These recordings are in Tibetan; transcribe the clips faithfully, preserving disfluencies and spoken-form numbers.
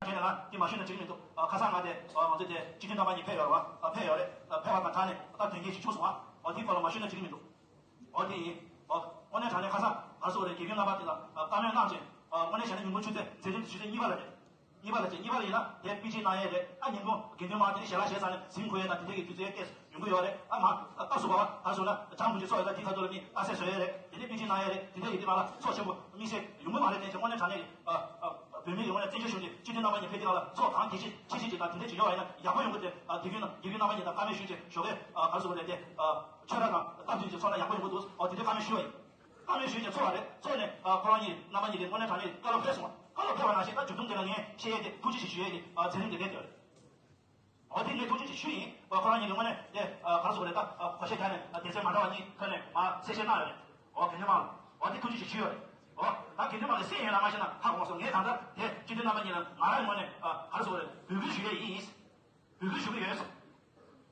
དེ་ནས་ང་འདི་མ་ཞུས་ན་འགྲིག་གི་མི་འདུག་ཨ། ཁ་སང་ང་དེ་ཨ་ང་ཚོ་དེ་སྤྱི་འཐུས་རྣམ་པ་གཉིས་ཕེབས་ཡོད་རེད་བ། ཨ། ཕེབས་ཡོད་རེད། ཨ། ཕེབས་པ་དང་སྦྲགས་ནས་སྟབས་དོན་རྐྱེན་ཞིག་བྱུང་སོང་བ། ཨ། འདིའི་སྐོར་ལ་མ་ཞུས་ན་འགྲིག་གི་མི་འདུག་ཨ། དེ་ཡིན། ཨ། དངོས་གནས་དྲང་གནས་ཁ་སང་ག་རེ་ཟེར་དགོས་རེད། དགེ་འདུན་རྣམ་པ་དེ་ལ་ཨ་བཀའ་མོལ་གནང་བྱས། ཨ། དངོས་གནས་བྱས་ན་ཉིན་གུང་ཆུ་ཚོད་མཛད་རིམ་དེ་ཆུ་ཚོད་གཉིས་པ་ལ་རེད། གཉིས་པ་ལ་བྱས། གཉིས་པ་ལ་ཡིན་ན་དེ་པི་ཅི་གནང་ཡས་རེད། ཨ། ཉིན་གུང་དགེ་འདུན་མང་དེ་ནས་ཞལ་ལག་བཞེས་ཚར་ནས་གཟིམ་འཁོར་ཡས་དང་དེ་འདྲས་ཀྱི་དུས་ཚོད་སྐད་ཡོང་གི་ཡོད་རེད། ཨ། མ་ཨ་སྐབས་སུ་བབ་པ་ག་རེ་ཟེར་ན་ཇ་འཐུང་རྒྱུ་ཚོགས་ཡོད་ད། དེའི་ཁ་ཐུག་ལ་མི་ཨ་སེ་བཟོ་ཡས་རེད། དེ་ནས་པི་ཅི་གནང་ཡས་རེད། དེ་འདྲས་ཀྱི་དེ་མ་ལ་ཚོགས་ཆེན་པོ་དམིགས་བསལ་ཡོང་གི་མ་རེད། དེ་བྱས་དངོས་གནས་དྲང་གནས་ཀྱི་ཨ་ཨ་བོད་མི་ཡོངས་ནས་བཙན་བྱོལ་གཞུང་གི་སྤྱི་འཐུས་རྣམ་པ་གཉིས་ཕེབས་དུས་ལ་ཚོགས་གང་གལ་ཆེ་ཆེ་ཆེ་ཅིག་དང་དེ་འདྲས་ཅིག་ཡོང་བ་ཡིན་ན་ཡག་པོ་ཡོང་གི་རེད། ཨ། དགེ་འདུན་དགེ་འདུན་རྣམ་པ་གཉིས་དང་བཀའ་མོལ་ཞུས་བྱས་ཞོགས་ཀས་ཨ་ག་རེ་ཟེར་དགོས་རེད། དེ་ཨ་ཆོས་ར་དང་སྟབས་བསྟུན་བྱས་ཚོགས་ན་ཡག་པོ་ཡོང་གི་འདུག་ཨོ། དེ་འདྲས་བཀའ་མོལ་ཞུས་པ་ཡིན། བཀའ་མོལ་ཞུས་བྱས་ཚོགས་པ་རེད། ཚོགས་ནས་ཨ་ཁོ་རང་གཉིས་རྣམ་པ་གཉིས་དེ་དངོས་གནས་དྲང་གནས་བཀའ་སློབ་ཕེབས་སོང་བ། བཀའ་སློབ་ཕེབས་པ་ནང་བཞིན་ད་མཇུག་སྡོམ་དེ་ལ་ངས་བཤད་ཡས་དེ་ཐུགས་རྗེ་ཆེ་ཞུ་ཡས་དེ་ཨ་མཛད་རིམ་དེ་རེད་དེ། ཨོ། དེ་ངས་ཐུགས་རྗེ་ཆེ་ཞུས་ཡིན། ཨོ། ཁོ་རང་གཉིས་དེ་དངོས་གནས་དེ་ཨ་ག་རེ་ཟེར་དགོས་རེད། ད་ཨ་གོ་ཤེས་རྒྱག་ནས་ཨ་སྡེ་ཚན་མ་འདྲ་བ་གཉིས་ཐོན་ནས་མར་གསལ་བཤད་གནང་ཡོད་རེད། ཨོ། དགེ་འདུན་མང་ལ། ཨོ། དེ་ཐུགས་རྗེ་ཆེ་ཞུས་ཡོད་རེད། ཨོ། ད་དགེ་འདུན་མང་གི་སེམས་ཡོད་ལ་མ་ཤེས་ན་ཧ་གོ་མ་སོང་། ངས་ད་ལྟ་དེ་སྤྱི་འཐུས་རྣམ་པ་གཉིས་ལ་ང་རང་ངོས་ནས་ཨ་ག་རེ་ཟེར་དགོས་རེད། འབོད་སྐུལ་ཞུ་ཡས་ཡིན། འབོད་སྐུལ་ཞུ་གི་ཡོད།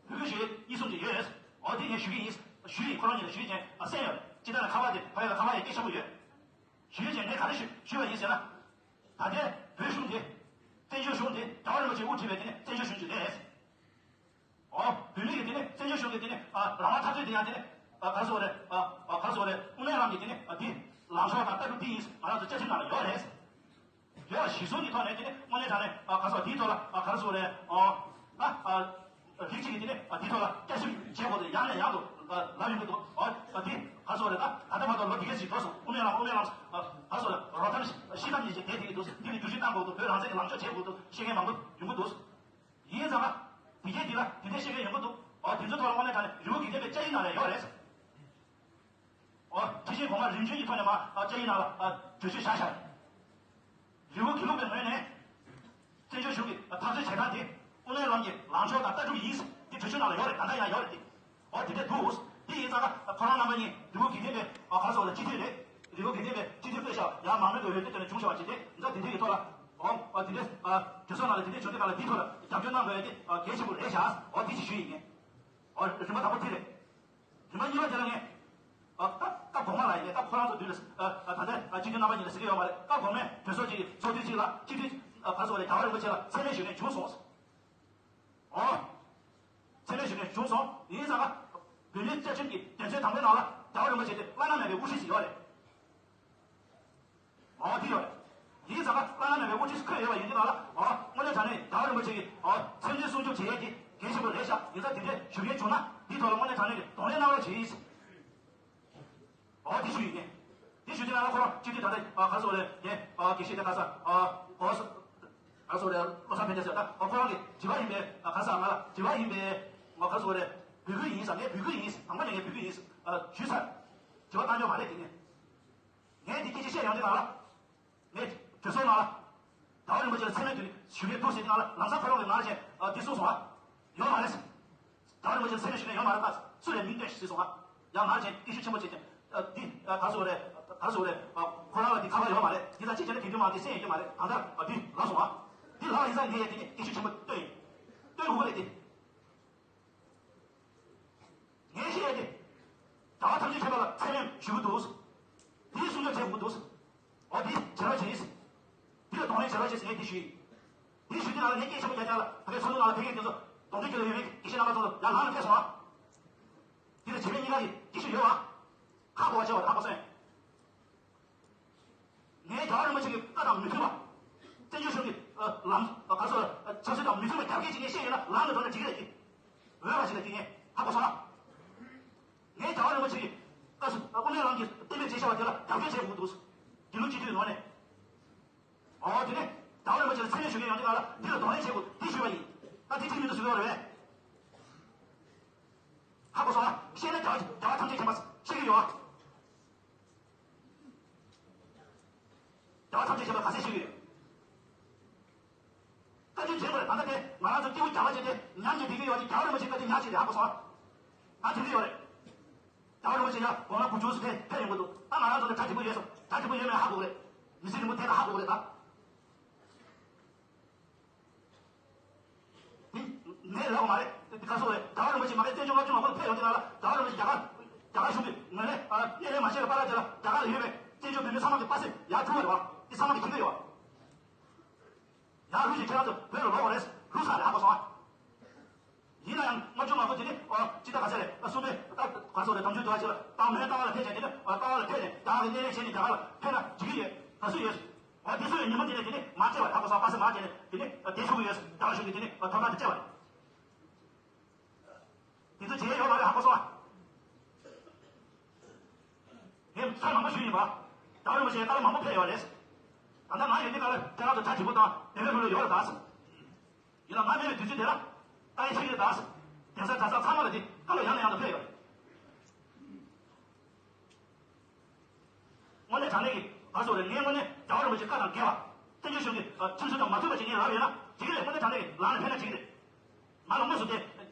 འབོད་སྐུལ་ཞུ་ཡས་གཉིས་གསུམ་ཅིག་ཡོད། ཨོ། དེ་ངས་ཞུ་གི་ཡིན། ཞུས་ཡིན། ཁོ་རང་གཉིས་ལ་ཞུས་ཀྱང་ཨ་གསན་ཡོད་རེད། ཅི་ལྟར་ན་ཁ་པར་དེ་ཕ་ཡུལ་ལ་ཁ་པར་ཡང་སྐད་ཆེན་པོ་ཡོད། ཞུས་ཀྱང་ངས་ག་རེ་ཞུ་ཞུས་པ་ཡིན་ཟེར་ན། ད་ལྟའི་བོད་གཞུང་དེ། བཙན་བྱོལ་གཞུང་དེ་རྒྱལ་བ་རིན་པོ་ཆེས་དབུ་ཁྲིད་པའི་དེ་ནི་བཙན་བྱོལ་གཞུང་ཅིག་རེད། ཨོ། བོད་མི་གི་དེ་ནི་བཙན་བྱོལ་གཞུང་གི་དེ་ནི་ཨ་རང་དབང་འཐབ་རྩོད་དེ་ཡང་དེ་ནི་ཨ་ག་རེ་ཟེར་དགོས་རེད། ཨ་ཨ་ག་རེ་ཟེར་དགོས་རེད། དབུ་མའི་ལམ་གྱི་དེ་ནི་ཨ་དེ་ལངས་ཕྱོགས་དང་ལྟ་གྲུབ་དེ་ཡིན་ང་རང་ཚོ་བཅའ་ཁྲིམས་ནང་ལ་ཡོད་རེད། ཡོད་པ་གཞི་བཟུང་གི་ཐོག་ནས་དེ་ནི་དངོས་གནས་དྲང་གནས་ཨ་ག་རེ་ཟེར་དེའི་ཐོག་ལ་ཨ་ག་རེ་ཟེར་དགོས་རེད། ཨོ། ཨ་ཨ་རིགས་གཅིག་གིས་དེ་ནི་ཨ་དེའི་ཐོག་ལ་བསྐྱར་ཞིབ་བྱེད་དགོས་དེ་ཡང་ནས་ཡང་དུ་ཨ་ལབ་ཡོང་གི་འདུག་ཨོ། ཨ་དེ་ག་རེ་ཟེར་དགོས་རེད། ད་ད་ལྟ་བར་དུ་ལོ་འདི་གས་ཤིག་འགྲོ་སོང་། དབུ་མའི་ལམ། དབུ་མའི་ལམ་ཨ་ག་རེ་ཟེར་དགོས་རེད། རོགས་ཐམས་ཤི་ཐབས་ཉིད་ཅིག་དེ་དེ་གི་འདུག་འདི་ནི་བསྒྱུར་བཅོས་བཏང་དགོས་འདུག་བོད་རང་བཙན་གྱི་ལངས་ཕྱོགས་བྱེད་དགོས་འདུག་བཤད་མཁན་མང་པོ་ཡོང་གི་འདུག་ཡིན་ཙང་། དེ་གས་འདི་ལ་དེ་འདྲས་བཤད་མཁན་ཡོང་གི་འདུག་ཨོ། དེ་ཚོའི་ཐོག་ལ་དངོས་གནས་དྲང་གནས་རི་བོ་དགེ་ལྡན་པའི་བཅའ་ཡིག་ནང་ལ་ཡོད་རེད། ཨོ། ཁྲི་ཆེན་གོང་མ་རིམ་བྱོན་གྱི་ཐོག་ནས་མར་ཨ་བཅའ་ཡིག་ནང་ལ་ཨ་གྲོས་ཆོད་བཞག་བཞག་རི་བོ་དགེ་ལུགས་པའི་ངོས་ནས་བཙན་བྱོལ་གཞུང་གི་ཨ་འཐབ་རྩོད་བྱེད་སྟངས་དེ་དབུ་མའི་ལམ་གྱི་ལངས་ཕྱོགས་དང་ལྟ་གྲུབ་ཡིན། དེ་གྲོས་ཆོད་ནང་ལ་ཡོད་རེད། ད་ལྟ་ཡང་ཡོད་རེད་དེ། ཨོ། དེ་འདྲས་འདུག་དེ་ཡིན་ཙང་ཁོ་རང་རྣམ་པ་གཉིས་རི་བོ་དགེ་ལྡན་པའི་ཨ་ག་རེ་ཟེར་དགོས་རེད། སྤྱི་འཐུས་རེད། རི་བོ་དགེ་ལྡན་པའི་སྤྱི་འཐུས་དཔེ་ཤག་ཡང་མང་མོས་ཀྱི་འོས་བསྡུ་དེ་ནས་བྱུང་བཞག་པ་བྱས་ཏེ། འདི་འདི་འདྲས་ཀྱི་ཐོག་ལ། ཨོ། ཨ་དེ་འདྲས་ཨ་གྲོས་ཚོགས་ནང་ལ་དེ་འདྲས་བྱུང་དུས་སྒང་ལ་དེའི་ཐོག་ལ་རྒྱབ་སྐྱོར་གནང་དགོས་ཡ་དེ་ཨ་གལ་ཆེན་པོ་རེད་ཤག་ཨོ། དེ་ཅིག་ཞུ་ཡིན། ཨོ། རིམ་པ་དང་པོ་དེ་རེད། རིམ་པ་གཉིས་པ་དེ་ལ་ངས། ཨ་སྐབས་སྐབས་གོང་མ་ལ་ཡིན་ནའི་སྐབས་ཁོ་རང་ཚོ་མདུན་ལ་ཨ་ཨ་ད་ལྟ་ཨ་སྤྱི་འཐུས་རྣམ་པ་གཉིས་ལ་ཟེར་གྱི་ཡོད་མ་རེད། སྐབས་གོང་མའི་གྲོས་ཚོགས་ཅིག་གི་ཚོགས་དུས་གཅིག་ལ་སྤྱི་འཐུས་ཨ་ག་རེ་ཟེར་དགོས་རེད། རྒྱལ་བ་རིན་པོ་ཆེ་ལ་མཚན་སྨད་ཞུ་མཁན་བྱུང་སོང་། ཨོ། མཚན་སྨད་ཞུ་མཁན་བྱུང་སོང་། ཡིན་ཙང་། བོད་མིའི་བཅའ་ཁྲིམས་ཀྱི་དོན་ཚན་དང་པོའི་ནང་ལ་རྒྱལ་བ་རིན་པོ་ཆེ་དེ་བླ་ན་མེད་པའི་དབུ་ཁྲིད་ཅིག་ཡོད་རེད། ཨོ། དེ་ཡོད་རེད། ཡིན་ཙང་བླ་ན་མེད་པའི་དབུ་ཁྲིད་ཅིག་འཁོད་ཡོད་པ་ཡིན་དུས་སྒང་ལ། ཨོ། དངོས་གནས་དྲང་གནས་རྒྱལ་བ་རིན་པོ་ཆེ་གི་ཨོ་མཚན་དོན་སྲུང་སྐྱོབ་བྱེད་ཡས་དེ་གལ་ཆེན་པོ་རེད་ཤག་ཡིན་ཙང་དེ་འདྲས་ཞུ་མཁན་བྱུང་ན་དེའི་ཐོག་ལ་དངོས་གནས་དྲང་གནས་ཀྱི་གདོང་ལེན་གནང་རོགས་བྱེད། ཨོ། དེ་ཞུ་ཡིན་ནས། དེ་ཞུ་དུས་ནང་ལ་ཁོ་རང་སྤྱི་འཐུས་ད་ལྟ་ཨ་ག་རེ་ཟེར་དགོས་རེད། ངས་ཨ་དགེ་བཤེས་དེ་ག་ས་ཨ་གོ་སོ་ག་རེ་ཟེར་དགོས་རེད། བློ་བཟང་ཕན་བདེ་ཟེར། ད་ཨ་ཁོ་རང་གི་དྲི་བ་ཡིན་པས། ཨ་ག་ས་ང་ལ་དྲི་བ་ཡིན་པས། ང་ག་རེ་ཟེར་དགོས་རེད། འབོད་སྐུལ་ཡིན་ཟེར། ངས་འབོད་སྐུལ་ཡིན་ཟེར། དང་པོ་ནས་ངས་འབོད་སྐུལ་ཡིན་ཟེར། ཨ་ཞུས་ཚར། དྲི་བ་བཏང་ཡོད་མ་རེད་དེ་ནས། ངས་འདི་སྐད་ཆ་བཤད་ཡོང་དུས་ནང་ལ། ངས་གྲོས་ཚོགས་ནང་ལ། རྒྱལ་བ་རིན་པོ་ཆེ་ལ་མཚན་སྨད་དེ་ཞུ་གི་འདུག་ཟེར་དུས་ནང་ལ་ལམ་སང་ཁོ་རང་གིས་ང་ལ་བྱས་ཨ་འདི་གསུངས་སོང་ཨ། ཡོད་མ་རེད་ཟེར། རྒྱལ་བ་རིན་པོ་ཆེ་ལ་མཚན་སྨད་ཞུ་མཁན་ཡོད་མ་རེད། ད་སུ་རེད་མིང་སྟོན་ཞིག་ཟེར་སོང་ཨ། ཡང་ང་ལ་བྱས་སྐད་ཤུགས་ཆེན་པོ་བྱས་ཏེ། ཨ་འདི་ཨ་ག་རེ་ཟེར་དགོས་རེད། ག་རེ་ཟེར་དགོས་རེད། ཨ་ཁོ་རང་ལ་འདི་ཁ་པར་ཡོད་མ་རེད། འདི་ལ་ཅི་བྱས་ན་དགེ་འདུན་མང་དེ་གསན་ཡོང་གི་མ་རེད། གང་ལྟར་ཨ་འདི་ལབ་སོང་ཨ། འདི་ལབ་པ་ཡིན་ཙང་ངས་ཡ་དེ་ནས་སྐད་ཤུགས་ཆེན་པོ་བཏོན་ཡིན། བཏོན་དགོས་ཀྱི་རེད་དེ། ངས་བཤད་ཡ་དེ། རྒྱལ་བ་ཐམས་ཅད་མཁྱེན་པ་ལ་མཚན་སྨད་ཞུ་གི་འདུག་འདིའི་སྲུང་སྐྱོབ་བྱེད་དགོས་འདུག་འོ་འདི་བྱེད་རོགས་བྱེད། འདི་ལ་གདོང་ལེན་བྱེད་རོགས་བྱེད་ཟེར་ངས་འདི་ཞུས་ཡིན། འདི་ཞུ་དུས་ནང་ལ་ངས་སྐད་ཆེན་པོ་རྒྱག་རྒྱག་ལ་ད་གའི་ཚོགས་འདུ་ནང་ལ་ཕེབས་མཁན་དེ་ཚོ་གདོང་འདྲེ་ཁྱེར་ལ་ཡོད་མེད་དགེ་བཤེས་རྣམ་པ་ཚོ་ལ་ཡར་ལངས་ལ་ཕེབས་སོང་ཨ། འདི་ལ་བྱེད་མེད་གཉིས་ཀ་གི་སྐད་ཆ་ཡོད་ཨ། ཧ་གོ་བ་བྱེད་པ་ཧ་གོ་སོང་། ངས་རྒྱལ་བ་རིན་པོ་ཆེ་གི་བཀའ་དང་མི་མཐུན་པ། བཙན་བྱོལ་གཞུང་གི་ཨ་ལམ་ཨ་ག་རེ་ཟེར་ཆབ་སྲིད་དང་མི་མཐུན་པ་རྒྱབ་འགལ་ཅིག་ངས་བཤད་ཡོད་ན་ལངས་ནས་འགྲོ་ན་འགྲིག་གི་རེད་དེ། འོས་པ་ཞིག་ལ་དེ་ངས་ཧ་གོ་སོང་ཨ། ངས་རྒྱལ་བ་རིན་པོ་ཆེ་གི་བཀའ་སྲོལ་དབུ་མའི་ལམ་གྱི་གཏན་འབེབས་བྱས་བཞག་པ་དེ་ལ་རྒྱབ་འགལ་བྱེད་དགོས་འདུག་དགེ་ལུགས་སྤྱི་འཐུས་ངོས་ནས། འོ་དེ་ནས་རྒྱལ་བ་རིན་པོ་ཆེ་ལ་མཚན་སྨད་ཞུ་མཁན་ཡོང་དུས་ང་ལ་འདི་ལ་གདོང་ལེན་བྱེད་དགོས་འདི་ཞུས་པ་ཡིན། ད་འདི་འགྲིག་མི་འདུག་ཟེར་གྱི་ཡོད་རེད་པས། ཧ་གོ་སོང་ཨ། བཤད་ན་རྒྱལ་བ་རྒྱལ་བ་ཐམས་ཅད་མཁྱེན་པ་ཤེས་ཀྱི་ཡོད་ཨ། རྒྱལ་བ་ཐམས་ཅད་མཁྱེན་པ་ག་ཚད་ཤེས་ཀྱི་ཡོད། བཀའ་དྲིན་དྲན་དགོས་རེད། ད་ལྟ་དེ་ང་རང་ཚོ་སྐྱེ་བོ་རྒྱ་མ་ཆེ་དེ་ཉམས་ཀྱིས་བསྡད་ཀྱི་ཡོད་ཅིག་རྒྱལ་བ་རིན་པོ་ཆེ་བཀའ་དྲིན་ཉག་ཅིག་རེད། ཧ་གོ་སོང་ཨ། ང་དྲན་གྱི་ཡོད་རེད། རྒྱལ་བ་རིན་པོ་ཆེ་ཡང་དགུང་ལོ་དགུ་བཅུ་ཙམ་དེ་ཕེབས་ཡོང་གི་འདུག་ད་ང་རང་ཚོ་ལ་གྲ་འགྲིག་པོ་ཡོད་སོང་། གྲ་འགྲིག་པོ་ཡོད་མེད་ཧ་གོ་གི་རེད། མི་ཚེ་རིང་པོ་དེ་ལ་ཧ་གོ་གི་རེད་ད། དེ་ངས་ལབ་པ་མ་རེད། དེ་ག་སོ་རེད། རྒྱལ་བ་རིན་པོ་ཆེ་མ་གི་བཙན་བྱོལ་ལྔ་བཅུ་ང་དགུ་ལ་ཕེབས་ཡོང་དུས་ནང་ལ་རྒྱལ་བ་རིན་པོ་ཆེ་རྒྱ་གར་རྒྱ་གར་གཞུང་གི་ངོས་ནས་ཨ་སྣེ་ལེན་མ་བྱས་པའི་བར་ལ་དེ་ལ་རྒྱ་གར་ལ་ཡོད་པའི་བཙན་བྱོལ་བོད་མི་ཚང་མ་གི་པ་སེ་ཡར་ཐུག་པ་རེད་བ། དེ་ཚང་མ་གི་མཁྱེན་གྱི་ཡོད་བ། ཡང་ལྷུག་ཅིག་ཁྱེད་རང་ཚོ་བོད་ལ་ལོག་དགོས་རེད། ལྷུག་ས་རེད། ཧ་གོ་སོང་ཨ། ཡིན་ན་ཡང་ལྔ་བཅུ་ང་དགུ་དེ་ནི་ཨོ་ཅི་ལྟར་ག་ཚད་རེད། ཨ་གསུམ་པའི་ད་ག་ཚོད་རེད། དམ་ཆོས་འདུལ་བ་བྱེད་ལ་ད་མོན་རྟ་དབང་ལ་ཕེབས་ནས་དེ་ནི་ཨོ་རྟ་དབང་ལ་ཕེབས་ནས་རྒྱ་གར་གྱི་གནས་ལེན་བྱས་ནས་རྒྱ་གར་ལ་ཕེབས་ན་འགྲིག་གི་ཡོད། ག་ཚོད་ཡོད། ཨོ་དེ་ཚོ་ཡོད། ཉི་མ་དེ་ནས་དེ་ནི་མར་བཅད་པ་རེད། ཧ་གོ་སོང་། པ་སེ་མར་བཅད་ནས་དེ་ནི་ཨོ་དེ་ཚུགས་ཀྱི་ཡོད། རྒྱ་གར་གཞུང་གིས་དེ་ནི་ཨོ་ཐོབ་ཐང་དེ་བཅད་པ་རེད། དེ་ཚོ་བྱས་ཡོད་མ་རེད། ཧ་གོ་སོང་ཨ། ངས་ཚར་མང་པོ་ཞུས་ཡིན་པ། རྒྱལ་བ་རིན་པོ་ཆེའི་བཀའ་སློབ་མང་པོ་ཕེབས་ཡོད་རེད། ད་ལྟ་ང་ཡོད་དུས་སྐབས་ལ་ཁྱེད་རང་ཚོ་གྲ་བཞི་པོ་དང་བདེ་བའི་ཕུ་ལུ་ཡོད་རེད་ད། ཡིན་ལ་ང་མེད་པའི་དུས་ཚོད་དེ་ལ་ད་ཡིན་ཆེ་གི་རེད་ད། གདན་ས་གྲྭ་ཚང་ཚང་མ་ལ་དེ་བཀའ་སློབ་ཡང་ནས་ཡང་དུ་ཕེབས་ཡོད་རེད། དངོས་གནས་དྲང་གནས་ཀྱི་བར་སོ་རེད། ངས་དངོས་གནས་རྒྱལ་བ་རིན་པོ་ཆེ་བཀའ་དང་འགལ་བ། བཙན་བྱོལ་གཞུང་གི་ཁྲིམས་སྲོལ་དང་མ་མཐུན་པ་ཅིག་ངས་ལབ་ཡོད་ན་འགྲིག་གི་རེད། དངོས་གནས་དྲང་གནས་ཀྱི་ལམ་ལ་ཕེབས་ན་འགྲིག་གི་རེད། ང་ལ་དངོས་སུ་དེ་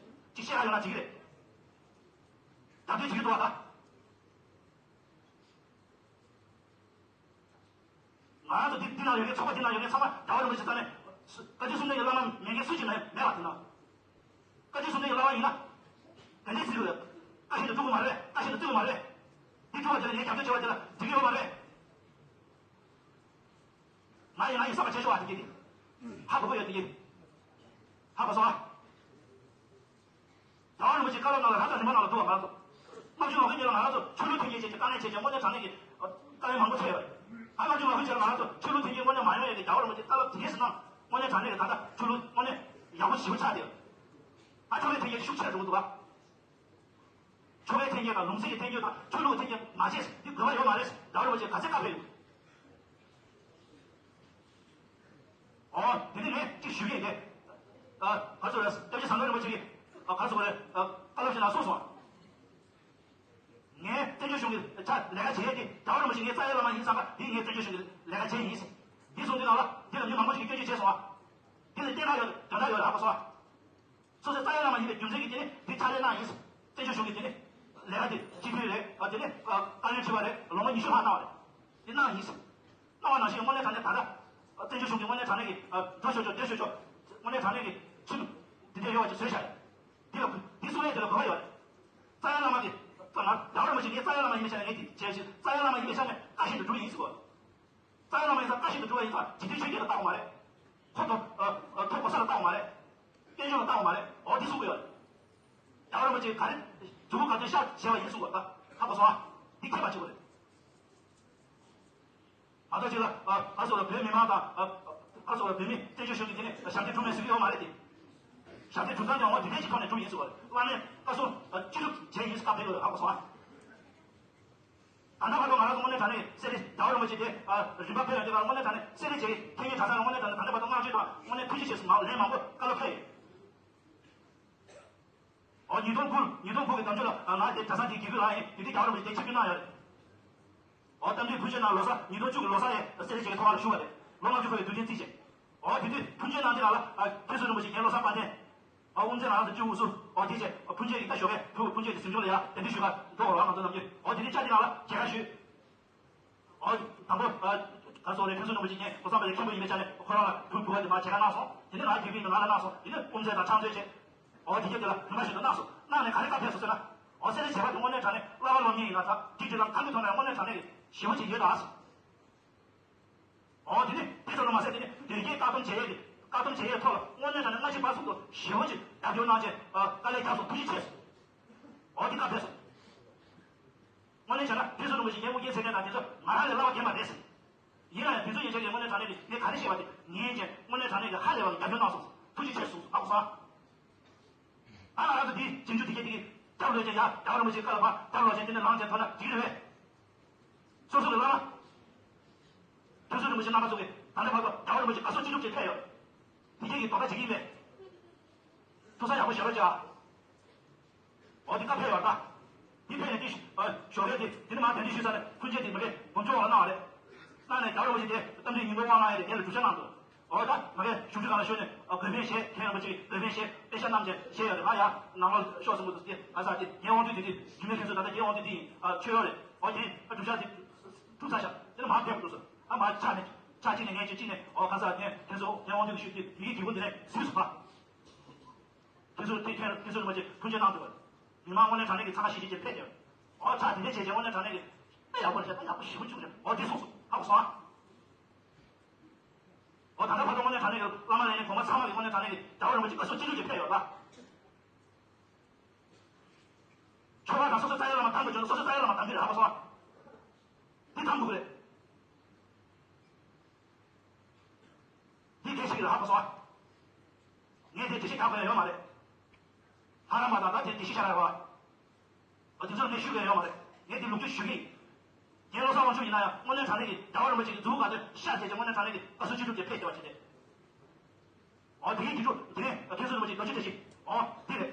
ཅིག་བཤད་ཡ་ཡོད་ན་འགྲིག་གི་རེད། རྒྱབ་སྐྱོར་བྱེད་ཀྱི་འདུག་བ་ད། ང་རང་ཚོ་འདི་འདི་ན་ཡོད་མཁན། ཚོགས་པ་འདི་ན་ཡོད་མཁན་ཚང་མ་རྒྱལ་བ་རིན་པོ་ཆེ་རྩ་ནས་བཀའ་ཁྲི་གསུམ་ལྡན་གྱི་བླ་མ་མེད་མཁན་སུ་གཅིག་མེད་མེད་པ་དེ་ན། བཀའ་ཁྲི་གསུམ་ལྡན་གྱི་བླ་མ་ཡིན་ན། ག་འདྲས་ཟེར་དགོས། བཀའ་བཞིན་དུ་བཏུལ་དགོས་མ་རེད། བཀའ་བཞིན་དུ་བཏུལ་དགོས་མ་རེད། འདི་ཐུབ་པ་དེ་ལ་ངས་རྒྱབ་སྐྱོར་བྱེད་པ་དེ་ལ་འགྲིག་གི་ཡོད་མ་རེད། ང་ཡིན་ང་ཡིན་བསམ་པ་བྱེད་ཆོག་པ་དེ་གྱིས་དེ། ཧ་གོ་གི་ཡོད་དེ་གྱིས། ཧ་གོ་སོང་ཨ། རྒྱལ་བ་རིན་པོ་ཆེའི་བཀའ་སློབ་ནང་ལ་རབ་དང་རིམ་པ་ནང་ལ་འདུག་བ། ང་ཚོ་ལྔ་བཅུ་ང་དགུའི་རྗེས་ལ་ང་རང་ཚོ་ཆོས་ལུགས་མཐུན་རྐྱེན་བཅས་ཀྱི་དཀའ་ངལ་བྱས་ཀྱང་དངོས་གནས་དྲང་གནས་ཀྱི་དཀའ་ངལ་མང་པོ་འཕྲད་ཡོད་རེད། ཨ་ལྔ་བཅུ་ང་དགུའི་རྗེས་ལ་ང་རང་ཚོ་ཆོས་ལུགས་མཐུན་རྐྱེན་དངོས་གནས་མ་ཡོང་ཡས་ཀྱི་རྒྱལ་བ་རིན་པོ་ཆེའི་བཀའ་སློབ་དེ་གས་སུ་གནང་། དངོས་གནས་དྲང་གནས་ཀྱི་ད་ལྟ་ཆོས་ལུགས་དངོས་གནས་ཡག་པོ་ཞེ་པོ་ཆགས་བསྡད་ཡོད། ཨ་ཆོས་ལུགས་མཐུན་རྐྱེན་ཤུགས་ཆེ་རུ་འགྲོ་གི་འདུག་བ། ཆོས་པའི་མཐུན་རྐྱེན་དང་ལུང་ཚིག་གི་མཐུན་རྐྱེན་དང་ཆོས་ལུགས་མཐུན་རྐྱེན་མ་བྱས་འདི་དགོས་པ་ཡོད་མ་རེད། རྒྱལ་བ་རིན་པོ་ཆེ་ག་ཚད་བཀའ་ཕེབས་ཡོད། ཨོ། དེ་ནི་ངས་གཅིག་ཞུ་གི་ཡིན་ཏེ། ཨ། ག་ཚོད་རེད། སྐྱབས་རྗེ་ཟམ་གདོང་རིན་པོ་ཆེ་གིས། ཨ། ག་ཚོད་རེད། ཨ། བཀའ་སློབ་ཞིག་ནང་གསུངས་སོང་། ངས་བཙན་བྱོལ་གཞུང་གི་ཆ་ལས་ཀ་བྱེད་ཡས་དེ་རྒྱལ་བ་རིན་པོ་ཆེ་ངའི་རྩ་བའི་བླ་མ་ཡིན་བསམ་པ་འདི་ངས་བཙན་བྱོལ་གཞུང་གི་ལས་ཀ་བྱེད་ཡིན། འདི་གསུངས་དུས་ནང་ལ་འདི་ལ་མི་མང་པོ་ཞིག་གིས་སྐྱོན་བརྗོད་བྱས་སོང་ཨ། འདི་ལ་བསྟན་ག་ཡོད། དོན་དག་ཡོད་རེད། ཧ་གོ་སོང་ཨ། སོ་སོའི་རྩ་བའི་བླ་མ་ཡིན་པའི་རྒྱུ་མཚན་གྱིས་དེ་ནི་འདི་ཕྱག་ལས་གནང་ཡིན། བཙན་བྱོལ་གཞུང་གིས་དེ་ནི་ལས་ཀ་དེ་སྤྱི་འཐུས་རེད། ཨ། དེ་ནི་བཀའ་བློན་ཁྲི་པ་རེད། ལོ་ངོ་ཉི་ཤུ་ལྷག་གནང་བ་རེད། དེ་གནང་ཡིན། གནང་བ་ནང་བཞིན་དངོས་གནས་དྲང་གནས་ད་ལྟ་བཙན་བྱོལ་གཞུང་གིས་དངོས་གནས་དྲང་གནས་ཀྱི་འགྲོ་ཆོག་ཆོག་བསྡད་ཆོག་ཆོག་དངོས་གནས་དྲང་གནས་ཀྱི་ཁྲིམས་འདི་འདྲ་ཡོད་པ་ཅིག་བཟོས་བཞག་རེད། འདི་ལ་འདི་གསུང་ཡས་དེ་ལ་དགོས་པ་ཡོད་རེད། རྩ་བའི་བླ་མ་གིས་ང་རྒྱལ་བ་རིན་པོ་ཆེ་ངའི་རྩ་བའི་བླ་མ་ཡིན་པའི་ཆ་ནས་ངས་དེ་བྱས་ཤིང་རྩ་བའི་བླ་མ་ཡིན་པའི་ཆ་ནས་བཀའ་བཞིན་དུ་སྒྲུབ་ཡིན་ཟེར་དགོས། རྩ་བའི་བླ་མ་ཡིན་ཙང་བཀའ་བཞིན་དུ་སྒྲུབ་པ་ཡིན་ཙང་འཇིག་རྟེན་ཆོས་བརྒྱད་ལ་བལྟ་དགོས་མ་རེད། ཁོ་ཐོབ་ཨ་ཨ་ཐོབ་གོ་ས་ལ་བལྟ་དགོས་མ་རེད། དཔལ་འབྱོར་ལ་བལྟ་དགོས་མ་རེད། འོ་འདི་གསུང་གི་ཡོད་རེད། རྒྱལ་བ་རིན་པོ་ཆེ་ག་རེ་མཛུབ་གུ་ག་ཚོད་ཤར་བྱས་པ་ཡིན་གསུང་གི་ཡོད་རེད། ཧ་གོ་སོང་ཨ། འདི་མཁྱེན་པ་བྱེད་དགོས་རེད། མ་གཏོགས་ཅིག་ལ་ཨ་ཨ་སོགས་ལ་བོད་མི་མང་དང་ཨ་ཨ་སོགས་ལ་བོད་མི་བཙན་བྱོལ་གཞུང་གི་དེ་ནས་ཞབས་འདེགས་སྒྲུབ་མེད་ཟེར་གྱི་ཡོད་མ་རེད་དེ། ཞབས་འདེགས་སྒྲུབ་སྟངས་ཀྱང་འོ་དེ་འདྲས་ཀྱི་ཐོག་ནས་སྒྲུབ་ཡིན་ཟེར་བ་རེད། བླ་མའི་བཀའ་གསུང་ཨ་ཅི་སྒྲུབ་བྱས་ཡིན་ཟེར་བཀའ་ཕེབས་ཡོད་རེད། ཧ་གོ་སོང་ཨ། ད་ལྟ་བར་དུ་ང་རང་ཚོ་དངོས་གནས་དྲང་གནས་གསེར་རི་རྒྱལ་བ་རིན་པོ་ཆེ་དེ་ཨ་རིམ་པ་ཕེབས་ཡོང་དུས་ཀ་དངོས་གནས་དྲང་གནས་གསེར་རི་བྱེད་ཀྱི་ཐེངས་གཉིས་གྲྭ་ཚང་ལ་དངོས་གནས་དྲང་གནས་ད་ལྟ་བར་དུ་བསྔགས་བརྗོད་དང་དངོས་གནས་ཐུགས་རྗེ་ཆེ་ཟེར་མང་ལན་མང་པོ་བཀའ་སློབ་ཕེབས་ཡོད། ཨོ་ཉིས་སྟོང་དགུ་ཉིས་སྟོང་དགུ་གི་ཟླ་མཇུག་ལ་ང་དེ་གྲྭ་ཚང་དེའི་དགེ་བསྐོས་ལ་ཡིན་དེ་དུས་རྒྱལ་བ་རིན་པོ་ཆེ་དེ་ཆིབས་བསྒྱུར་གནང་ཡོད་རེད། ཨོ་རྟ་མགྲིན་ཕུན་ཚོགས་ནང་ལོ་གསར་ཉིས་སྟོང་བཅུ་གི་ལོ་གསར་ཡས་གསེར་རི་བྱེས་ཀྱི་ཐོག་ཁ་ལ་བཞུགས་པ་རེད། ལོ་ལྔ་བཅུ་འཁོར་བའི་དུས་དྲན་རྩིས་བྱས། ཨོ་དེ་དུས་ཕུན་ཚོགས་གནང་དེ་ནང་ལ་ཨ་མཁན་ཟུར་རིན་པོ་ཆེ་རྒན་བློ་བཟང་དཔལ་ལྡན། ཨོ་དབུ་མཛད་ང་རང་ཚོ་སྤྱི་འོག་སུ་ཨོ་དེ་བྱས་ཨོ་ཕུན་ཚོགས་ཀྱི་ད་ཞོགས་པའི་ཕུ་ཕུན་ཚོགས་ཀྱི་གཟིམ་ཆུང་ལ་ཡ་གདན་འདྲེན་ཞུ་ག་འགྲོ་དགོས་རེད་བ། ང་ཚོ་ནམ་རྒྱུན་ཨོ་དེ་དུས་བཅར་དེ་ནང་ལ་མཇལ་ཁ་ཞུས། ཨོ། དང་པོ། ཨ། ག་སོགས་རེད། ཕུན་ཚོགས་རིན་པོ་ཆེ་ངས་ལོ་གསར་པ་ལ་མཁན་པོ་ཡིན་པའི་ཆ་ནས་ཁོ་རང་ལ་གུས་བཀུར་བ་དེ་མ་བྱེད་ཀ་གནང་སོང་། དེ་ནས་ང་དགེ་བསྐོས་ཡིན་པས་ང་ལ་གནང་སོང་། དེ་ནས་དབུ་མཛད་དང་ཕྱག་མཛོད་བྱས། ཨོ་དེ་རྒྱབ་དེ་ལ་རིམ་པ་བཞིན་དུ་གནང་སོང་། གནང་ནས་ག་རེ་བཀའ་ཕེབས་སོང་ཟེར་ན། ཨོ་གསེར་རི་བྱེས་པ་དེ་དངོས་གནས་དྲང་གནས་བསླབ་པ་སློབ་གཉེར་ཡིན་ན་ད་སྒྲིག་སྒྲིག་ལམ་གང་གི་ཐོག་ནས་དངོས་གནས་དྲང་གནས་ཀྱི་ཞེ་པོ་ཅིག་ཡོད་ད། ཨོ་དེ་ནས་དེ་ཚོ་ལ་མ་ཟད་དེ་ནས་དེ་རིང་བཀག་སྡོམ་བྱེད་ཡས་དེ་བཀག་སྡོམ་བྱེད་ཡས་ཐོག་ལ་དངོས་གནས་དྲང་གནས་སྔ་ཕྱི་བར་གསུམ་དུ་ཞེ་པོ་ཅིག་རྒྱབ་སྐྱོར་གནང་བྱས་ཨ་དཀའ་ལས་རྒྱག་སོང་། ཐུགས་རྗེ་ཆེ་ཟེར། ཨོ་དེ་བཀའ་ཕེབས་སོང་། དངོས་གནས་བྱས་ན་དེ་ཚོ་རིན་པོ་ཆེ་ངའི་དབུ་འབྱེད་མཚན་སྙན་དང་དེ་ཚོ་ང་རང་ལས་བསླབ་པ་རྒན་པ་རེད་ཟེར། ཡིན་ན་ཡང་དེ་ཚོ་ཡན་ཆད་ཀྱིས་དངོས་གནས་དྲང་གནས་ཀྱི་ངས་ག་རེ་བཤད་པ་དེ་ངས་ཀྱང་དངོས་གནས་དྲང་གནས་ཀྱི་ཧ་ལས་པ་གི་རྒྱབ་སྐྱོར་གནང་སོང་། ཐུགས་རྗེ་ཆེ་གསུངས་སོང་། ཧ་གོ་སོང་ཨ། ང་རང་ཚོ་འདི་ཞིབ་འཇུག་དེ་གས་དེ་གས་རྒྱབ་ལོག་ཅན་ཡ་རྒྱབ་རིན་པོ་ཆེ་བཀའ་ལ་ཕར་རྒྱབ་ལོག་ཅན་དེ་ནས་ལངས་ཅན་ཐོན་ན་འགྲིག་རེད་པས། སོ་སོ་གི་བླ་མ། དེ་ཚོ་རིན་པོ་ཆེ་རྣམ་པ་ཚོ་གིས་ད་ལྟ་བར་དུ་རྒྱལ་བ་རིན་པོ་ཆེ་བཀའ་སྲོལ་ཅི་སྒྲུབ་བྱེད་ཕེབས་ཡོད། དེ་གས་ཀྱི་དོགས་པ་བྱེད་ཀྱི་ཡིན་པས། ཐུགས་བསམ་ཡག་པོ་བཞེས་རོགས་བྱ། འོ་དེ་བཀའ་ཕེབས་ཡོད་ད། དེ་ཕེབས་ནས་དེ་ཞོགས་ཀས་དེ་དེ་ནི་མར་གདན་འདྲེན་ཞུས་ཚར་ནས་ཕུན་ཆད་དེ་མ་གིར་སྒོམ་ཆུང་བ་ལ་གནང་བ་རེད། གནང་ནས་རྒྱལ་བ་རིན་པོ་ཆེ་དེ་རྟ་མགྲིན་ཉི་མའི་དབང་གནང་ཡས་དེ་དེ་ལ་སྒྲུབ་བྱ་གནང་འདུག་འོ་ད་མ་གིར་བཞུགས་ཁྲི་སྒང་ལ་ཞོན་ནས་གོས་འཕེན་བཞེས། མཁན་རིན་པོ་ཆེ་གིས་གོས་འཕེན་བཞེས། དཔེ་ཆ་བསྣམས་བྱས་བཞེས་ཡོད་རེད། ང་ཡར་ནང་ལོགས་ཤོག་གསུང་གི་འདུག་དེ་ང་ས་དེ་རྒན་དབང་འདུས་དེ་དེ་རྒྱུད་སྨད་མཁན་ཚོ་ད་ལྟ་རྒན་དབང་འདུས་དེ་ཡིན། ཨ་ཆོས་ཡོད་རེད། འོ་དེ་ཨ་སྒྲུབ་བྱ་དེ་ཐུག་ཚར་ཤག་དེ་ནི་མར་ཕེབས་འདུག་ཟེར། ཨ་མར་ཕྱག་ནས་ཕྱག་གཅིག་ནས་ངས་གཅིག་གཅིག་ནས་འོ་ག་ས་ངས་དེ་ཚོ་རྒན་དབང་འདུས་ཀྱི་ཤུགས་དེ་ཡི་གེ་དེ་གུ་འདི་ནས་གཟིགས་སུ་ཕ། དེ་ཚོ་དེ་ཁྱེད་དེ་ཚོ་རིན་པོ་ཆེ་ཕུན་ཆད་གནང་འདུག་པ། མི་མང་དངོས་གནས་དྲང་གནས་ཀྱི་ཚང་མ་ཞི་བདེ་ཅན་ཕེབས་ཡོད། འོ་ཕྱག་དེ་འདྲས་བྱས་བྱས་དངོས་གནས་དྲང་གནས་ཀྱི་ད་ཡག་པོ་རེད། ད་ཡག་པོ་ཞེ་པོ་བྱུང་རེད། འོ་དེ་གསུངས་སོང་། ཧ་གོ་སོང་ཨ། འོ་ད་ལྟ་བར་དུ་དངོས་གནས་དྲང་ བླ་མ་ལས་ནི་གོང་མ་ཚང་མ་གི་དངོས་གནས་དྲང་གནས་ཀྱི་རྒྱལ་བ་རིན་པོ་ཆེ་བཀའ་ཟུར་སྤྱི་འཐུས་ཀྱི་ཕེབས་ཡོད་ལ། ཆོ་ག་དང་སོ་སོའི་རྩ་བའི་བླ་མ་དམ་དུ་བྱུང་ན་སོ་སོའི་རྩ་བའི་བླ་མ་དམ་འདིར་ཧ་གོ་སོང་། འདི་དམ་དགོས་རེད། འདི་གལ་ཆེ་གི་རེད་ཧ་གོ་སོང་། ངས་དེ་འགྲེལ་བཤད་རྒྱག་དགོས་ཡ་ཡོད་མ་རེད། ལྷ་རམས་པ་དང་ད་དེ་འགྲེལ་བཤད་རྒྱག་ཡ་རེད་བ། འོ་དེ་ཚོར་ངས་ཞུ་གི་ཡོད་མ་རེད། ངས་དེ་ལུགས་མཐུན་ཞུ་གི་ཡིན། རྒན་བློ་བཟང་དབང་ཕྱུག་ཡིན་ན་ཡང་དངོས་གནས་དྲང་གནས་ཀྱི་རྒྱལ་བ་རིན་པོ་ཆེ་གི་མཛུབ་གུ་ག་དེ་ཤར་བྱས་ཀྱི་དངོས་གནས་དྲང་གནས་ཀྱི་བཀའ་ཟུར་སྤྱི་འཐུས་ཀྱི་ཕེབས་བསྡད་པ་བྱས་ཏེ། འོ་དེ་ཡིན་དུས་དེ་ནས་མཁན་ཟུར་རིན་པོ་ཆེ་རྡོ་རྗེ་བཀྲ་ཤིས། འོ་དེ་རེད།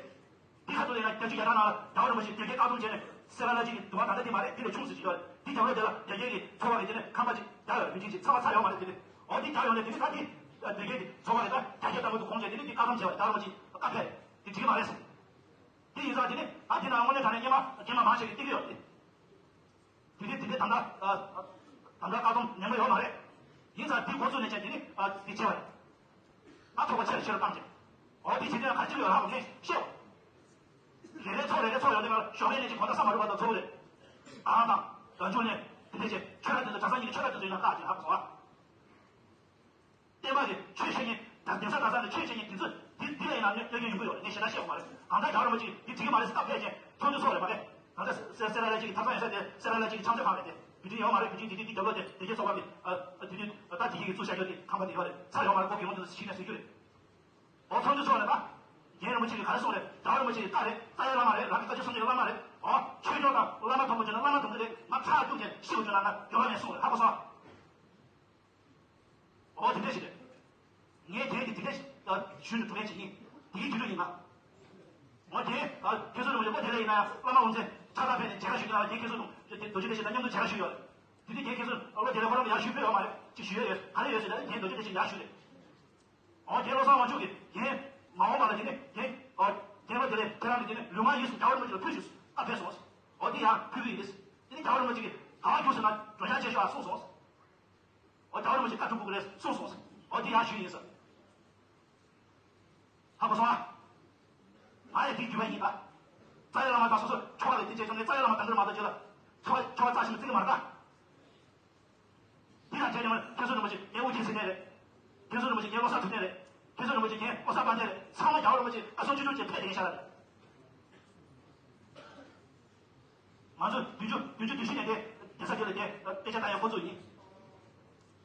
དེ་ཁ་ཐུག་ལས་ན་བརྒྱད་ཅུ་གྱ་གྲངས་ནང་ལ་རྒྱལ་བ་རིན་པོ་ཆེ་དགེ་རྒན་བཀག་སྡོམ་བྱས་ནས་སེ་ར་བླ་སྤྱི་གི་འདུལ་བ་ད་ལྟ་དེ་མ་རེད། དེ་ལས་ཆུང་ཟེར་གྱི་ཡོད་རེད། དེ་རྒྱབ་ལོགས་དེ་ལ་དགེ་རྒན་གྱི་ཚོགས་པ་གི་དེ་ནས་ཁང་པ་ཅིག་རྒྱག་ཡོད་རེད། མི་གཅིག་ཅིག་ཚོགས་པ་ཚར་ཡོད་མ་རེད། དེ་ནས་འོ་དེ་རྒྱག་ཡོང་ནས་དེ་ནས་ད་དེ་དགེ་རྒན་གྱི་ཚོགས་པ་རེད། ད་རྒྱ་སྐྱེད་བཏང་གི་འདུག་དགོངས་བྱས་དེ་ནས་དེ་བཀག་སྡོམ་བྱས་པ་རེད། རྒྱལ་བ་རིན་པོ་ཆེ་བཀའ་ཕེབས་དེ་འགྲིག་གི་མ་རེད་ཟེར། དེ་ཡིན་ཙང་དེ་ནི་ད་དེ་ནང་དངོས་གནས་དྲང་གནས་སྔོན་མ་རྒན་མ་མང་ཆེ་གིས་བལྟས་ཀྱི་ཡོད་རེད། དེ་དེ་དེ་དེ་དམ་དྲག་ཨ། དམ་དྲག་བཀག་སྡོམ་ཉན་གི་ཡོད་མ་རེད། ཡིན་ཙང་དེ་འགོ་བཙུགས་ནས་བྱས་དེ་ནི་ཨ་དེ་བྱས་པ་རེད། ཨ་ཐོག་པ་ཆེ་རུ་ཆེ་རུ་བཏང་བྱས། འོ་དེ་བྱེད་དུས་ག་རེ་བྱེད་ཀྱི་ཡོད་ཧ་གོ་མཁན་ཤེས། རེ་རེ་ཚོགས་རེ་རེ་ཚོགས་ཡོང་དུས་ང་ཞོགས་པའི་གནས་ཀྱི་གོ་ད་ས་མ་རུབ་པ་དང་ཚོགས་རེད། ཨང་དང་། རང་བྱུང་ནས་དེ་འདྲས་བྱས་ཆོས་ར་དེ་ཚོ་གྲྭ་ས་གཉིས་ཀྱི་ཆོས་ར་དེ་ཚོ་ཡིན་ན་བཀག་ཅིག་ཧ་གོ་སོང་ཨ། བསྟན་པ་གི་ཆོས་བཤད་མཁན་དང་གདན་ས་གྲྭ་ས་ནས་ཆོས་བཤད་མཁན་དེ་ཚོ་དེ་དེ་ལ་ཡིན་ན་གནོད་གནོད་སྐྱོན་ཡོང་གི་ཡོད་རེད། ངས་ཞེ་དྲག་བཤད་ཡོད་མ་རེད། གང་ལྟར་རྒྱལ་བ་རིན་པོ་ཆེ་གིས་འདི་འགྲིག་གི་མ་རེད་ཟེར་སྟབས་བདེ་ཅན་ཚོགས་འདུ་ཚོགས་རེད་མ་རེད། གང་ལྟར་སེ་སེ་ར་བླ་སྤྱི་གི་ཐབ་ཚང་ཡོད་ས་དེ་སེ་ར་བླ་སྤྱི་གི་ཕྱག་མཛོད་ཁང་རེད་དེ། དེ་འདྲ་ཡོད་མ་རེད། དེ་འདྲ་དེ་འདྲ་དེ་རྒྱབ་ལོགས་དེ་དེ་གའི་ཚོགས་པ་གི་ཨ་ཨ་དེ་འདྲ་ད་དེ་གའི་གི་བཙུགས་བཞག་རྒྱུ་དེ་ཁང་པ་དེ་ཡོད་རེད། ཚར་ཡོད་མ་རེད། ཁོ་གི་ཡོང་དུས་ཤི་ནས་ཟེར་རྒྱུ་རེད། འོ་ཚོགས་འདུ་ཚོགས་རེད་ད། རྒན་རིན་པོ་ཆེ་གིས་ག་རེ་གསུངས་རེད། རྒྱལ་བ་རིན་པོ་ཆེ་གི་རྟ་རེད། རྩ་བའི་བླ་མ་རེད། རང་གི་བཀའ་ཆོས་སྲུང་མཁན་གྱི་བླ་མ་རེད། འོ་ཆོས་སྐྱོང་དང་བླ་མ་མཐོང་གི་བྱུང་ན་བླ་མ་མཐོང་གི་རེད། ང་ཁྲག་སྐྱུག་བྱས་ཤི་དགོས་བྱུང་ན་ང་འགྱོད་པ་མེད་གསུངས་རེད། ཧ་གོ་སོང་ཨ། འོ་དེ་འདྲ་ཞིག་རེད། ངས་དེ་རིང་དེ་དེ་འདྲ་ཞིག་ཞུས་ནས་འགྲོ་མཁན་ཅིག་ཡིན། དེ་གའི་དུས་ཚོད་ཡིན་ན། འོ་དེ་ཨ་ཁྱེད་ཚོ་ནང་མི་འདུག་གོ། དེ་ལ་ཡིན་ན་ཡང་བླ་མ་འོ་འཛིན་ཕྱག་ལ་ཕེབས་ནས་མཇལ་ཁ་ཞུ་གི་ན་ལ་དེ་ཁྱེད་ཚོ་ནང་དེ་རྡོ་རྗེ་བཀྲ་ཤིས་དང་མཉམ་དུ་མཇལ་ཁ་ཞུས་ཡོད་རེད། དེ་དུས་དེ་ཁྱེད་ཚོ་ཨ་ལོ་དེ་ལ་ཁོ་རང་ཡར་ཞུ་ཕེབས་ཡོད་མ་རེད། ཅིག་ཞུས་ཡོད་ཡོད། ག་རེ་ཡོད་ཟེར་ན་དེ་རྡོ་རྗེ་བཀྲ་ཤིས་ཡར་ཞུས་རེད། འོ་དེ་བློ་བཟང་དབང་ཕྱུག་གིས་རྒན་མ་འོངས་པ་ལ་དེ་ནི་རྒན་འོ་རྒན་ལོ་དེ་ལས་ཁྱེད་རང་གིས་དེ་ནི་ལུས་ངག་ཡིད་གསུམ་རྒྱལ་བ་རིན་པོ་ཆེ་ལ་ཕུལ་ཞུས་བཀའ་ཕེབས་སོང་། འོ་དེ་ཡང་ཕུལ་གི་ཡིན། དེ་ནི་རྒྱལ་བ་རིན་པོ་ཆེ་གིས་ག་བ་རྒྱུགས་ཟེར་ན་འགྲོ་འཆག་བྱེད་ཤོག་ཨ་གསུངས་སོང་། འོ་རྒྱལ་བ་རིན་པོ་ཆེ་བཀའ་སྒྲུབ་དགོས་ཀྱི་རེད་གསུངས་སོང་། འོ་དེ་ཡང་ཞུས་ཡིན་ཟེར། ཧ་གོ་སོང་ཨ། ང་ཡང་དེའི་རྒྱུད་པ་ཡིན་ད། རྩ་བའི་བླ་མ་དང་སོ་སོ་ཆོ་ག་ལ་དེ་བྱས་བྱུང་ནས་རྩ་བའི་བླ་མ་དང་འདིར་མ་གཏོགས་ཅི་ལ། ཆོ་ག་ཆོ་ག་རྩ་ཞིག་ནས་བརྩི་གི་མ་རེད་ད། དེ་དང་བྱས་ནས་མཁན་ཟུར་རིན་པོ་ཆེ་རྒན་དབུ་ཅན་ཟེར་མཁན་རེད། རྒན་ཟུར་རིན་པོ་ཆེ་རྒན་བློ་བཟང་ཐུབ་བསྟན་རེད། རྒན་ཟུར་རིན་པོ་ཆེ་རྒན་བློ་བཟང་དཔལ་ལྡན་རེད། ཚང་མ་རྒྱལ་བ་རིན་པོ་ཆེ་བཀའ་གསུང་ཆོས་ཆོས་ཀྱི་ཕེབས་དེ་ཤ་ར་རེད། ང་ཚོ་བདུན་ཅུ་བདུན་ཅུ་དོན་བཞི་ནས་དེ་གདན་ས་དེ་ལ་དེ་དཔེ་ཆ་ལྟ་ཡག་འགོ་བཙུགས་ཡིན།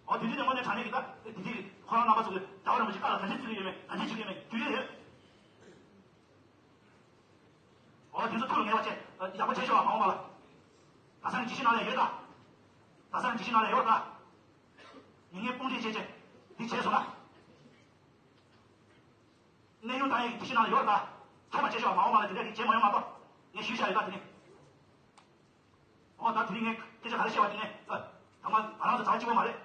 འོ་དེ་དུས་ནས་དངོས་གནས་དྲང་གནས་ཀྱི་ད་དེ་དུས་ཁོ་རང་རྣམ་པ་ཚོ་གི་རྒྱལ་བ་རིན་པོ་ཆེ་བཀའ་ལ་ག་འདྲ་བརྩི་གི་ཡོད་མེད་ག་འདྲ་བྱེད་ཀྱི་ཡོད་མེད་རྒྱུས་ཡོད་རེད། འོ་དེ་ཚོ་ཐུགས་ལ་ངེས་པ་བྱས་ཡག་པོ་བྱས་ཤོག་ཨ། མ་འོངས་པ་ལ། ད་ས་ནས་ཇི་ཞིག་ནང་ལ་ཡོད་ད། ད་ས་ནས་ཇི་ཞིག་ནང་ལ་ཡོད་ད། མི་ངན་དཔུང་སྒྲིག་བྱས་བྱས་འདི་བྱས་སོང་ན། གནས་དབྱུང་བཏང་ཡས་ཀྱི་དེ་ཤི་ནང་ལ་ཡོད་རེད་ད། ཁྱད་པར་ཆེ་ཤོས་མ་འོངས་པ་ལ་དེ་འདྲ་གི་བྱེད་མ་ཡོང་མ་གཏོགས་ངས་ཞུས་བཞག་ཡོད་ད་དེ་ནི། འོ་ད་དེ་རིང་ངས་སྐད་ཆ་ག་རེ་བཤད་པ་དེ་ནས་ཨ། ད་ང་ང་རང་ཚོ་གྲྭ་གཅིག་པོ་མ་རེད།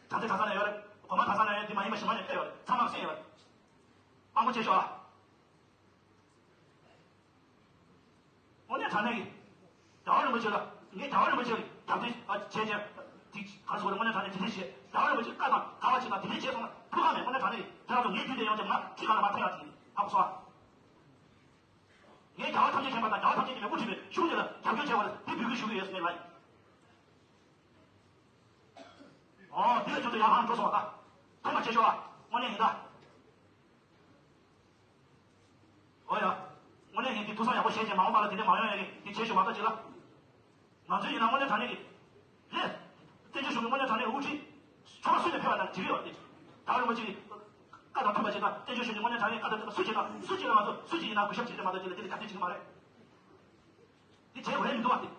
གྲྭ་རྩེ་གྲྭ་ཚང་ནས་ཡོད་རེད། དགོན་པ་གྲྭ་ཚང་ནས་ཡོད་རེད། དེ་མ་ཡིན་པ་གཞན་པ་ནས་ཕེབས་ཡོད་རེད། ཚང་མ་གསན་ཡོད་རེད། དཔང་པོ་ཆེ་ཤོས་ཨ། དངོས་གནས་དྲང་གནས་ཀྱི། རྒྱལ་བ་རིན་པོ་ཆེ་ལ་ངས་རྒྱལ་བ་རིན་པོ་ཆེ་ལ་རྒྱབ་རྟེན་བྱས་ཀྱང་དེ་ག་རེ་ཟེར་དགོས་རེད། དངོས་གནས་དྲང་གནས་དེ་འདྲས་བྱས། རྒྱལ་བ་རིན་པོ་ཆེ་བཀའ་དང་འགལ་བ་བྱས་ན་དེ་འདྲས་བྱས་སོང་ན་ཐུགས་ཁག་མེད། དངོས་གནས་དྲང་གནས་ཁྱེད་རང་ཚོ་ངའི་རྒྱུད་དེ་ཡོང་ཀྱང་ང་ཁྲིམས་ཁང་ལ་མ་ཐོན་ཡག་དེ་ཡིན། ཧ་གོ་སོང་ཨ། ངས་རྒྱལ་བ་ཐམས་ཅད་མཁྱེན་པ་དང་རྒྱལ་བ་ཐམས་ཅད་མཁྱེན་པའི་དབུ་ཁྲིད་པའི་གཞུང་དེ་ལ་རྒྱབ་སྐྱོར་བྱས་པ་ལ་དེ་འབོད་སྐུལ་ཞུ་གི་ཡོད་ཟེར་ནས་ལབ་ཡིན། ཨོ་དེ་ལ་ཁྱོད་ཚོ་ཡར་ལངས་འགྲོ་སོང་བ་ད། མཐུན་པ་བྱེད་ཤོག་ཨ། དངོས་གནས་ཡིན་ད། ཨོ་ཡ། དངོས་གནས་ཡིན་དེ་ཐུགས་བསམ་ཡག་པོ་བཞེས་བྱས་མ་འོངས་པ་ལ་དེ་འདྲ་མ་ཡོང་ཡ་གི་དེ་བྱེད་ཤོག་མ་གཏོགས་ཅིག་ལ། ང་ཚོ་ཡིན་ན་དངོས་གནས་དྲང་གནས་ཀྱི། རེད། བཙན་བྱོལ་གཞུང་གི་དངོས་གནས་དྲང་གནས་དབུ་ཁྲིད། ཆོལ་ཁ་སུ་ནས་ཕེབས་པ་དང་འགྲིག་གི་ཡོད་རེད། ད་རུང་མ་གཅིག་གིས། བཀའ་དང་མཐུན་པ་བྱེད་ན་བཙན་བྱོལ་གཞུང་གི་དངོས་གནས་དྲང་གནས་བཀའ་དང་མཐུན་པ་སུ་བྱེད་ན་སུ་བྱེད་ན་ང་ཚོ་སུ་གཅིག་ཡིན་ན་གུས་ཞབས་བྱེད་རེད་མ་གཏོགས་དེ་ལ་དེ་ལ་རྒྱབ་སྐྱོར་བྱེད་ཀྱི་མ་རེད། དེ་བྱེད་དགོས་རེད་མི་འདུག་བ་དེ།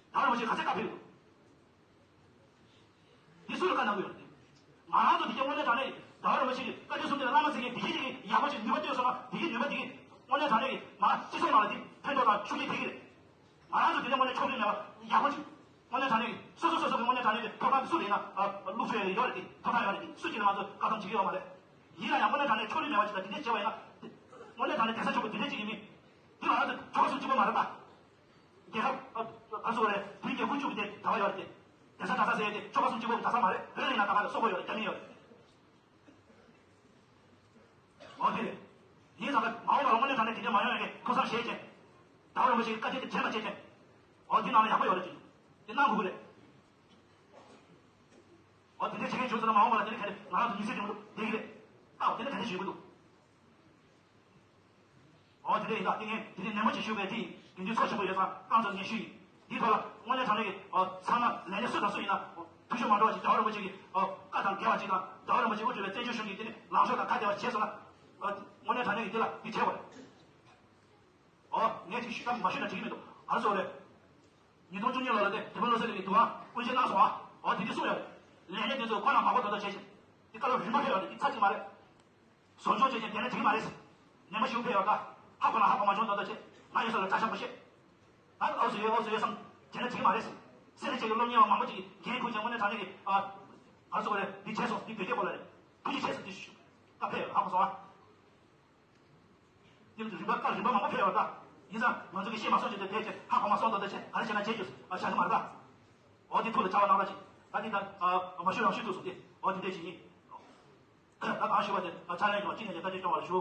ད་རུང་མ་གཅིག་ག་ཚད་བཀའ་ཕེབས་འདུག་དེ་སུ་ལ་བཀའ་གནང་གི་ཡོད་རེད། ང་རང་ཚོ་དེ་གའི་དངོས་གནས་དྲང་གནས་ཀྱི་ཟླ་བ་རིན་པོ་ཆེ་གིས་བཀའ་ཁྲིད་གསུམ་དེ་ལ་བླ་མ་ཟེར་མཁན་དེ་གའི་དེ་གའི་ཡག་པོ་ཅིག་ནུས་པ་བཏོན་སོང་ན་དེ་གའི་ནུས་པ་དེ་གའི་དངོས་གནས་དྲང་གནས་ཀྱི་མ་སྤྱི་ཚོགས་ནང་ལ་དེ་ཕན་ཐོགས་དང་ཤུགས་རྐྱེན་ཐེབས་ཀྱི་རེད། ང་རང་ཚོ་དེ་འདྲ་དངོས་གནས་ཕྱོགས་རིས་མེད་པ་ཡག་པོ་ཅིག་དངོས་གནས་དྲང་གནས་ཀྱི་སོ་སོ་སོ་སོ་གི་དངོས་གནས་དྲང་གནས་ཀྱི་ཐོབ་ཐང་དེ་སུ་ལ་ཡིན་ན་བླུགས་ཚུལ་ཡོད་རེད། དེ་ཐོབ་ཐང་ཡོད་རེད། དེ་སུ་གཅིག་ལ་ང་ཚོ་བཀའ་གདམས་བྱེད་ཀྱི་ཡོད་མ་རེད། ཡིན་ན་ཡང་དངོས་གནས་དྲང་གནས་ཕྱོགས་རིས་མེད་པ་ཅིག་ལ་དེ་འདྲས་བྱས་པ་ཡིན་ན། དངོས་གནས་དྲང་གནས་གདན་ས་ཆེན་པོ་དེ་འདྲས་ཅིག་ཡིན་མིན། དེ་ང་རང་ཚོ་ཆོལ་ཁ་གསུམ་གཅིག་པོ་མ་རེད་ད། རྒྱལ་ཁབ་ཨ་ཨ་སུ་རེད། བོད་རྒྱལ་ཁབ་གཅིག་གི་དེ་གྲྭ་པ་ཡོད་རེད་དེ། གདན་ས་གྲྭ་ས་ཟེར་ཡས་དེ་ཆོལ་ཁ་གསུམ་གཅིག་པོ་གི་གྲྭ་ས་མ་རེད། བོད་ལ་ཡིན་ན་ད་ག་ལ་སོག་པོ་ཡོད་རེད། རྒྱ་མི་ཡོད་རེད། འོ་དེ་རེད། ཡིན་ཙང་ད་མ་འོངས་པ་ལ་དངོས་གནས་དྲང་གནས་དེ་འདྲ་མ་ཡོང་ཡ་གི་ཐུགས་བསམ་བཞེས་བྱས། རྒྱལ་བ་རིན་པོ་ཆེ་གི་བཀའ་ཆད་དེ་དྲན་པ་བྱས་བྱས། འོ་དེ་ནང་ལ་ཡག་པོ་ཡོད་རེད་ཅིག་དེ་གནང་དགོས་ཀྱི་རེད། འོ་དེ་འདྲ་བྱེད་མཁན་བྱུང་ཚར་ན་མ་འོངས་པ་ལ་དེ་འདྲ་གལ་ཏེ་ང་རང་ཚོ་མི་ཚེ་རིང་པོ་བསྡད་ཀྱི་རེད། ཞུ་གི་འདུག་ཨོ་དེ་འདྲ་ཡིན་ད། དེ་ངས་དེ་རིང་ནན་མོ་ཞིག་ཞུ་བའི་དེ་ཡིན། དེ་འདྲའི་ཚོགས་ཆེན་པོ་ཡོད་ཙང་རྐང་ཚོ་ངས་ཞུས་ཡིན། འདིའི་ཐོག་ལ་དངོས་གནས་དྲང་གནས་ཀྱི་ཨོ་ཚང་མ་ལས་སྣེ་སུ་དང་སུ་ཡིན་ན་ཨོ་ཐུགས་ཤུགས་མ་འགྲོ་བ་ཅིག་རྒྱལ་བ་རིན་པོ་ཆེ་གི་ཨོ་བཀའ་དང་འགལ་བ་ཅིག་དང་རྒྱལ་བ་རིན་པོ་ཆེ་དབུ་ཁྲིད་པའི་བཙན་བྱོལ་གཞུང་གི་དེ་ནི་ལངས་ཕྱོགས་དང་ཁ་བྲལ་བ་བྱས་སོང་ན་ཨོ་དངོས་གནས་དྲང་གནས་ཀྱི་དེ་ལ་དེ་བྱས་པ་རེད། ཨོ་ངས་དེ་ཞུ་དང་མ་ཞུ་ན་འགྲིག་གི་མི་འདུག་ཨ་རི་སོ་རེད། ཉིས་སྟོང་བཅུ་གཉིས་ལོ་ལ་དེ་དེ་མ་ལོ་སེ་ལེ་གི་དུ་ཨང་དབུ་འབྱེད་གནང་སོང་ཨ། ཨོ་དེ་དུས་གསུངས་ཡོད་རེད། ལས་སྣེ་དེ་ཚོས་ཁོ་རང་མ་གོ་དོ་དོ་བྱས་ཤིང་། དེ་བཀའ་སློབ་རིམ་པ་ཕེབས་ཡོད་རེད། དེ་ཚར་གཅིག་མ་རེད། བཟོ་ཚོགས་བྱས་ཤིང་དེ་ནས་འགྲིག་མ་རེད། ནན་མོ་ཞིག་ཕེབས་ཡོད་ད། ཧ་གོ་ན་ཧ་གོ་མ་བྱུང་དོ་དོ་བྱས། ང་ཡོད་ས་ལ་གྲྭ་ཤག་པོ་བཤད། ད་ཨོ་སུ་ཡོད་ཨོ་སུ་ཡོད་བསམ། དེ་ནས་འགྲིག་མ་རེད། སེ་ལེ་ཅིག་གི་སློབ་གཉེར་བ་མང་པོ་ཅིག་གིས་འགན་ཁུར་ཀྱང་དངོས་གནས་དྲང་གནས་ཀྱི་ཨ། ཨ་རི་སོ་རེད། འདི་བྱས་སོང་། འདི་བོད་སྐད་སྐོར་ལ་རེད། ཐུགས་རྗེ་ཆེ་ཟེར་དེ་ཞུ། བཀའ་ཕེབས་ཡོད། ཧ་གོ་སོང་ཨ། དེ་རིམ་པ་ཀ་རིམ་པ་མང་པོ་ཕེབས་ཡོད་ད། ཡིན་ཙང་ང་ཚོ་གི་ཤེས་མ་སོང་ཅིག་དེ་ཕལ་ཆེར་ཧ་གོ་མ་སོང་ད། ད་ཆེ་ཧ་གོ་མ་སོང་ད་ད་ཆེ་ག་རེ་བྱས་ན་བྱེད་རྒྱུ་ཨ་བྱ་གི་མ་རེད་ད། འོ་དེ་ཐུགས་ལ་བཅར་བ་གནང་རོགས་གྱིས། ད་དེ་ད་ཨ་མ་ཞུ་རང་ཞུ་ཐུབ་སོང་དེ། འོ་དེ་འདྲས་ཅིག་ཡིན། ད་གང་ཞུ་བ་དེ་ཨ་ཕྱག་ལེན་གྱི་བཀའ་དྲིན་སྐྱོང་བར་ཞུ།